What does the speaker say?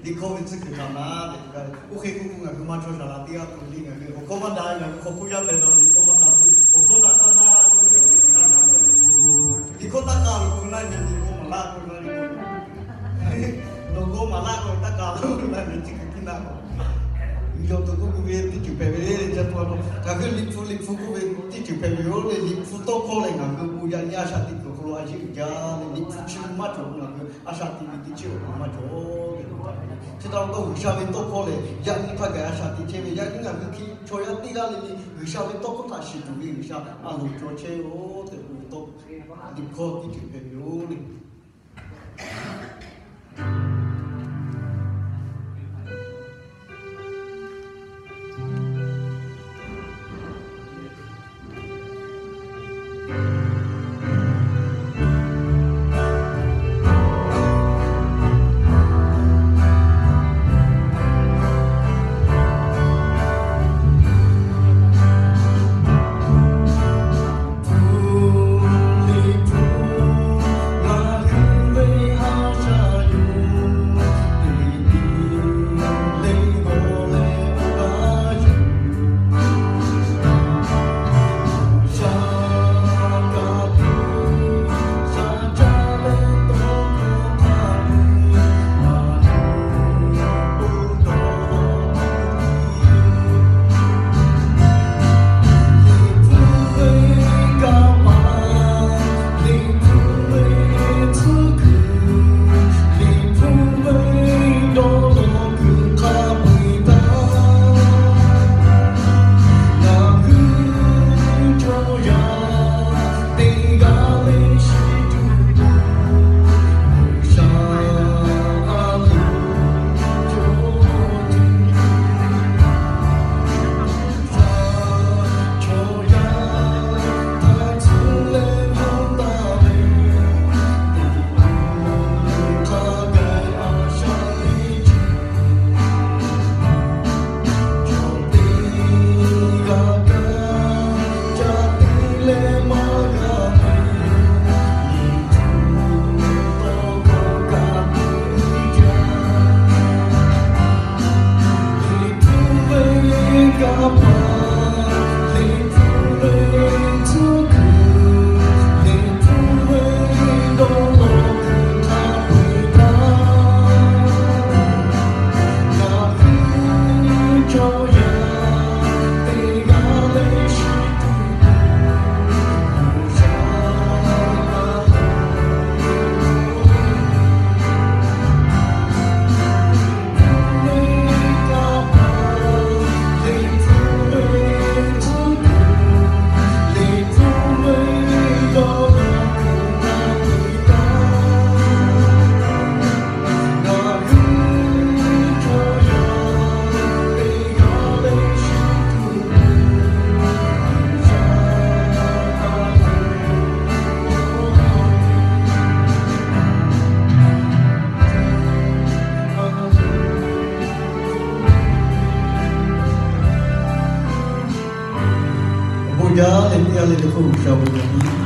Liꞈ hkawˇ ve tcuhˉ kuiˬ htaꞈ na tehꞈ k'oˆ gaˇ ve, oˇ hk'e k'oˆ k'o ngaˬ hui maˇ chaw shaˍ laꞈ teˇ g'aˇ k'oˆ le, ngaˬ hui awˬ hkawˇ maˇ daꞈ, ngaˬ hui hk'aw hk'oˆ yaˇ hpehꞈ taw liꞈ hkawˇ maˇ taˍ puiˉ, awˬ hkawˇ htaꞈ taˇ na k'o ve teˇ ceuˬ htaꞈ na k'o, liꞈ hkawˇ taˇ k'a lo k'o na, liꞈ hkawˇ maˍ laˇ k'o na, nawˬ hkawˇ maˍ laˇ k'o taˇ k'a lo na, liꞈ tcuhˉ kuiˬ tiˉ na k'o, yawˇ to k'oˆ k'oˆ ve teˇ ceuˬ hpehꞈ ve le, ca pa taw ngaˬ hui liꞈ hpu liꞈ hpu k'oˆ ve teˇ ceuˬ hpehꞈ ve yoˬ le. Liꞈ hpu tawˇ hkawˇ lehˬ ngaˬ hui bon yaˇ nyi a shaꞈ teꞈ kuiˬ awˬ hk'aw lo a yeˇ uiˍ jaˇ le. Liꞈ hpu chi ve maˇ cawˬ k'o ngaˬ hui a shaꞈ teꞈ ve teˇ ceuˬ awˬ hk'aw lo maˇ cawˬ ve le. Chi htaꞈ pa taw G'uiˬsha ve tawˇ hkawˇ lehˬ yaꞈ nyi hk'a gaˬ a shaꞈ teꞈ chehˇ ve, yaꞈ nyi ngaˬ hui hk'e chaw yaˇ teˇ g'aˇ le le G'uiˬsha ve tawˇ hkawˇ htaꞈ shiˍ tuˬ ve G'uiˬsha a loˍ cawˬ chehˇ-oˬ tehꞈ k'oˆ ve tawˇ liꞈ hkawˇ teˇ ceuˬ hpehꞈ ve yoˬ le. Bon yaˇ leh teˇ g'aˇ le le hk'oˆ G'uiˬsha bon yaˇ